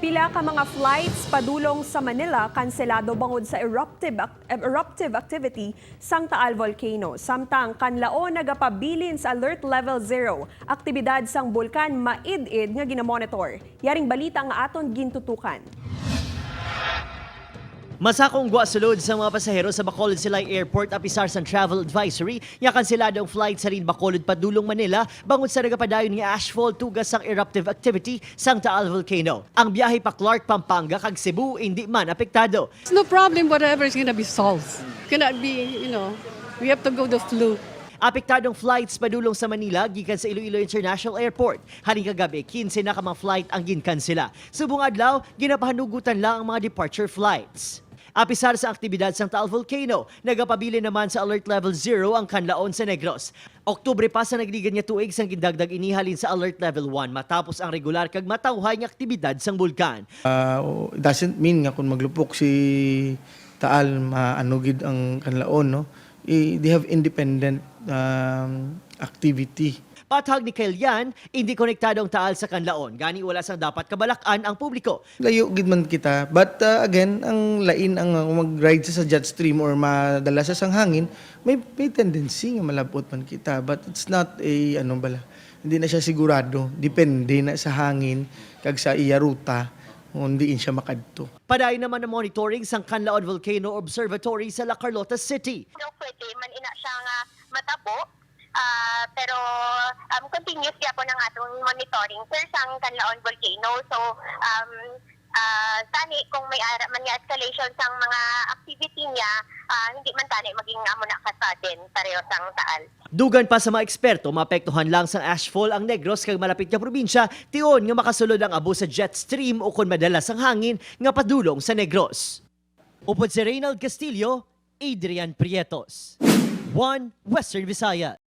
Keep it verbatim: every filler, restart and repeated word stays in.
Pila ka mga flights padulong sa Manila kanselado bangod sa eruptive ac-, eruptive activity sang Taal Volcano. Samtang Canlaon nagapabilin sa Alert Level Zero, aktibidad sang bulkan maid-id nga ginamonitor. Yaring balita nga aton gintutukan. Masakong gwa sulod sa mga pasahero sa Bacolod Silay Airport apisar sang travel advisory nga kanselado ang flight sa Bacolod padulong Manila bangod sa nagapadayon nga ashfall tuga sang eruptive activity sang Taal Volcano. Ang biyahe pa Clark, Pampanga kag Cebu indi man apektado. It's no problem, whatever is gonna be solved. Cannot be, you know, we have to go the flu. Apektadong flights padulong sa Manila gikan sa Iloilo International Airport. Halin kagabi, kinse na ka mga flight ang ginkansela. Subong adlaw, ginapahanugutan lang ang mga departure flights. Apisar sa aktibidad sang Taal Volcano, nagapabilin naman sa Alert Level Zero ang Canlaon sa Negros. Oktubre pa sa nagligad nga tuig sang gindagdag ini halin sa Alert Level One matapos ang regular kag matawhay nga aktibidad sang bulkan. Uh, doesn't mean nga kung maglupok si Taal, maano gid ang Canlaon, no? I- they have independent um, activity. Pathag ni Kyle Yan, hindi konektado ang Taal sa Canlaon, gani wala sang dapat kabalak-an ang publiko. Layo gid man kita. But uh, again, ang lain ang uh, mag-ride sa, sa jet stream or madala sa sang hangin, may, may tendency nga malabot man kita. But it's not a, ano bala, hindi na siya sigurado. Depende na sa hangin kag sa iya ruta kung diin siya makadto. Padayon naman ang monitoring sang Canlaon Volcano Observatory sa La Carlota City. So, pwede man ina siya nga matabo, ah, pero um, continuous gyapon ang atong monitoring, sir, sang Canlaon Volcano. So, um, ah, tani kung may ara man nga escalation sang mga activity niya, ah, hindi man tani maging amo na ka sudden pareho sang Taal. Dugan pa sa mga eksperto, maapektuhan lang sang ashfall ang Negros kag malapit nga probinsya, tion nga makasulod ang abo sa jet stream ukon madala sang hangin nga padulong sa Negros. Upod si Reynald Castillo, Adrian Prietos, One Western Visayas.